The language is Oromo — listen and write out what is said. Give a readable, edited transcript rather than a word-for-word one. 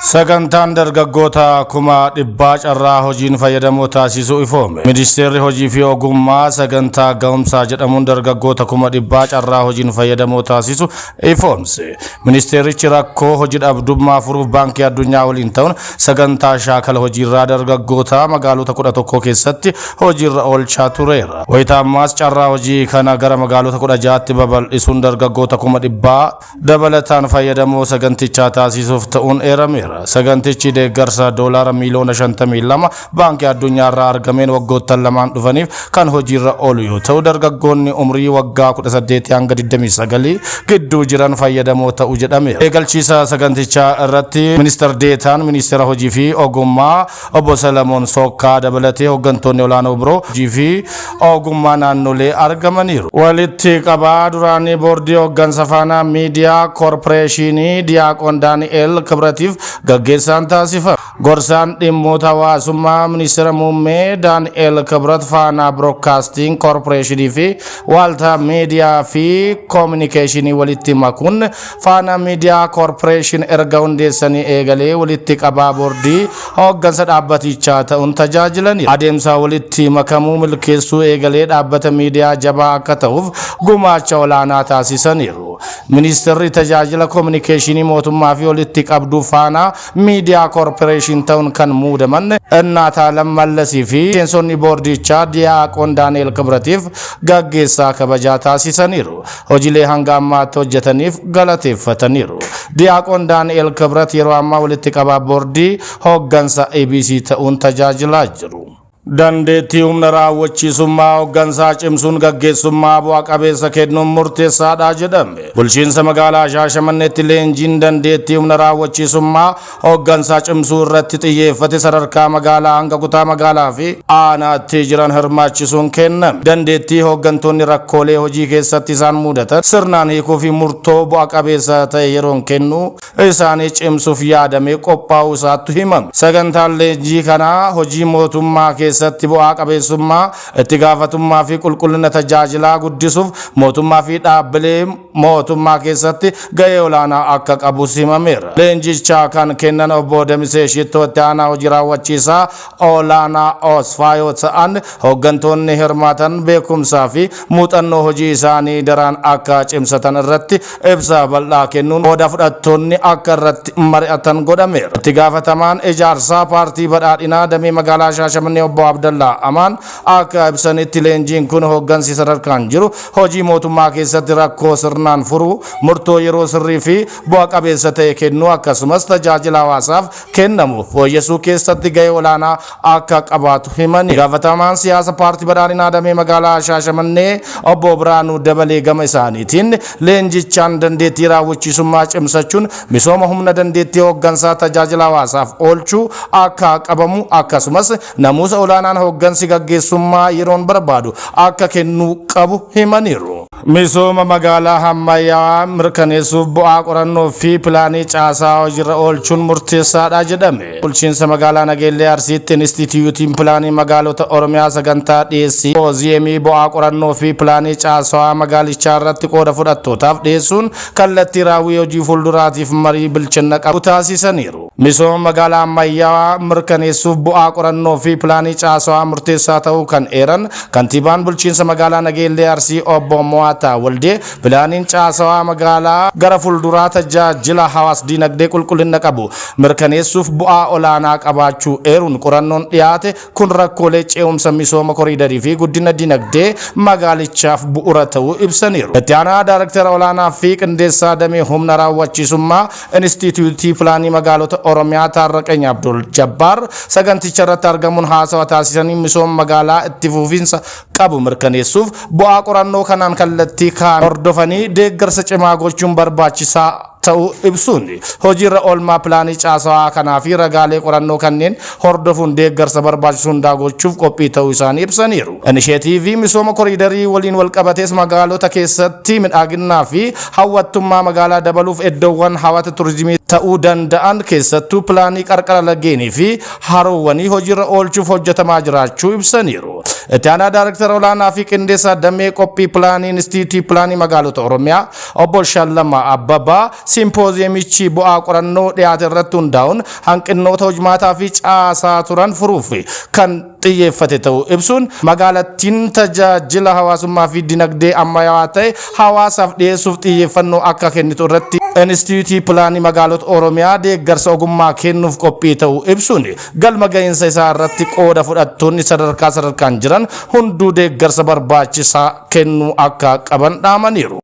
Sagantaan dargaggoota 100,000 carraa hojiin fayyadamoo taasisuu ifoome. Ministeerri Hojii fi Ogummaa sagantaa ga'umsaa jedhamuun dargaggoota 100,000 carraa hojiin fayyadamoo taasisu ifoomse. Ministeerichi rakkoo hojii dhabdummaa furuuf Baankii Addunyaa waliin ta'uun sagantaa shaakala hojiirraa dargaggoota magaalota 11 keessatti hojiirra oolchaa tureera. Wayita ammaas carraa hojii kana gara magaalota 16tti babal'isuun dargaggoota 100,000 dabalataan fayyadamoo sagantichaa taasisuuf ta'uun eerameera. Sagantichi deeggarsa doolaara miiliyoona 52 Baankii Addunyaarraa argameen waggoottan lamaan dhufaniif kan hojiirra oolu yoo ta'u, dargaggoonni umrii waggaa 18 hanga 29 gidduu jiran fayyadamoo ta'u jedhameera. Eegalchiisa sagantichaa irratti Minister Deetaan Ministeera Hojii fi Ogummaa Obbo Salamoon Sookkaa dabalatee hooggantoonni olaanoo biroo hojii fi ogummaa naannolee argamaniiru. Walitti qabaa duraanii boordii hooggansa Faanaa Miidiyaa Koorporeeshinii Diyaaqoon Daani'eel Kibratiif gaggeessaan taasifame. Gorsaan dhimmoota hawaasummaa Ministeera Muummee Daani'eel Kibrat Faanaa Biroodkaastiin Koorporeeshinii fi Waaltaa Miidiyaa fi Koominikeeshinii walitti makuun Faanaa Miidiyaa Koorporeeshin erga hundeessanii eegalee walitti qabaa boordii hooggansa dhaabbatichaa ta'uun tajaajilaniiru. Adeemsa walitti makamuu milkeessuu eegalee dhaabbata miidiyaa jabaa akka ta'uuf gumaacha olaanaa taasisaniiru. Ministeerri Tajaajila Koominikeeshinii Mootummaa fi walitti qabduu Faanaa Miidiyaa Koorporeeshin ta'uun kan muudaman Innaataalam Mallasii fi miseensonni boordichaa Diyaaqoon Daani'eel Kibratiif gaggeessaa kabajaa taasisaniiru. Hojiilee hanga ammaatti hojjetaniif galateeffataniiru. Diyaaqoon Daani'eel Kibrat yeroo ammaa walitti qabaa boordii hooggansa EBC ta'uun tajaajilaa jiru. Dandeettii humna raawwachiisummaa hooggansaa cimsuun gaggeessummaa bu'a qabeessa kennuun murteessaadha jedhame. Bulchiinsa magaalaa Shaashamanneetti leenjiin dandeettii humna raawwachiisummaa hooggansaa cimsuu irratti xiyyeeffate sadarkaa magaalaa hanga kutaa magaalaa fi aanaatti jiran hirmaachisuun kenname. Dandeettii hooggantoonni rakkoolee hojii keessatti isaan mudatan sirnaan hiikuu fi murtoo bu'a qabeessa ta'e yeroon kennuu isaanii cimsuuf yaadamee qophaa'uu isaatu himame. Sagantaan leenjii kanaa hojii mootummaa keessatti bu'aa qabeessummaa, itti gaafatummaa fi qulqullina tajaajilaa guddisuuf mootummaa fi dhaabbilee mootummaa keessatti gahee olaanaa akka qabu himameera. Leenjicha kan kennan obbo Damisee Shittoo itti aanaa hojii raawwachiisaa olaanaa OSFAA yoo ta'an, hooggantoonni hirmaatan beekumsaa fi muuxannoo hojii isaanii daraan akka cimsatan irratti ibsa bal'aa kennuun qooda fudhattoonni akka irratti mari'atan godhameera. Itti gaafatamaan ijaarsaa paartii badhaadhinaa damee magaalaa Shaashamannee obbo Abdallaa Amaan akka ibsanitti, leenjiin kun hooggansi sadarkaan jiru hojii mootummaa keessatti rakkoo sirnaan furuu, murtoo yeroo sirrii fi bu'a qabeessa ta'e kennuu, akkasumas tajaajila hawaasaaf kennamu fooyyessuu keessatti gahee olaanaa akka qabaatu himani. Gaafatamaan siyaasa paartii badhaadhinaa damee magaalaa Shaashamannee obbo Biraanuu Dabalee gama isaaniitiin, leenjichaan dandeettii raawwachiisummaa cimsachuun misooma humna dandeettii hooggansaa tajaajila hawaasaaf oolchuu akka qabamu, akkasumas namuusa olaanaan hooggansi gaggeessummaa yeroon barbaadu akka kennuu qabu himaniiru. Misooma magaalaa ammayyaa mirkaneessuuf bu'aa qorannoo fi pilaanii caasaa hojiirra oolchuun murteessaadha jedhame. Bulchiinsa magaalaa Nageellee Arsiitti Inistituutiin Pilaanii Magaalota Oromiyaa sagantaa dhiyeessii simpooziyemii bu'aa qorannoo fi pilaanii caasaa magaalichaa irratti qooda fudhattootaaf dhiyeessuun kallattii raawwii hojii fuulduraatiif marii bilchina qabu taasisaniiru. Misooma magaalaa ammayyaa mirkaneessuuf bu'aa qorannoo fi pilaanii caasaa murteessaa ta'uu kan eeran kantiibaan bulchiinsa magaalaa Nageellee Arsii obbo Mo'ataa Waldee, pilaaniin caasaa magaalaa gara fuulduraa tajaajila hawaas dinagdee qulqullina qabu mirkaneessuuf bu'aa olaanaa qabaachuu eeruun, qorannoon dhiyaate kun rakkoolee ce'umsa misooma koriidarii fi guddina dinagdee magaalichaaf bu'uura ta'uu ibsaniiru. Itti aanaa daaraktara olaanaa fi qindeessaa damee humna raawwachiisummaa Inistituutii Pilaanii Magaalota Oromiyaa Taarraqany Abdul Jabbaar saganticha irratti argamuun haasawa taasisanii, misooma magaalaa itti fufiinsa qabu mirkaneessuuf bu'aa qorannoo kanaan kallattii kaan hordofanii deeggarsa cimaa gochuun barbaachisaa ta'uu ibsuun, hojiirra oolmaa pilaanii caasawaa kanaa fi ragaalee qorannoo kanneen hordofuun deeggarsa barbaachisu hundaa gochuuf qophii ta'uu isaanii ibsaniiru. Inisheetiivii misooma koriidarii waliin walqabatees magaalota keessatti midhaaginaa fi hawwattummaa magaalaa dabaluuf iddoowwan hawwata turizimii ta'uu danda'an, keessattuu pilaanii qarqara lageenii fi haroowwanii hojiirra oolchuuf hojjetamaa jiraachuu ibsaniiru. Itti aanaa daaraktara olaanaa fi qindeessaa damee qophii pilaanii Inistituutii Pilaanii Magaalota Oromiyaa obbo Shallamaa Abbabaa Simpooziyeemichi bu'aa qorannoo dhiyaate irratti hundaa'uun hanqinnoota hojmaataa fi caasaa turan furuuf kan xiyyeeffate ta'uu ibsuun, magaalattiin tajaajila hawaasummaa fi dinagdee ammayyaawaa ta'e hawaasaaf dhiyeessuuf xiyyeeffannoo akka kennitu irratti Inistituutii Pilaanii Magaalota Oromiyaa deeggarsa ogummaa kennuuf qophii ta'uu ibsuun, galma gahiinsa isaa irratti qooda fudhattoonni sadarkaa sadarkaan jiran hunduu deeggarsa barbaachisaa kennuu akka qaban dhaamaniiru.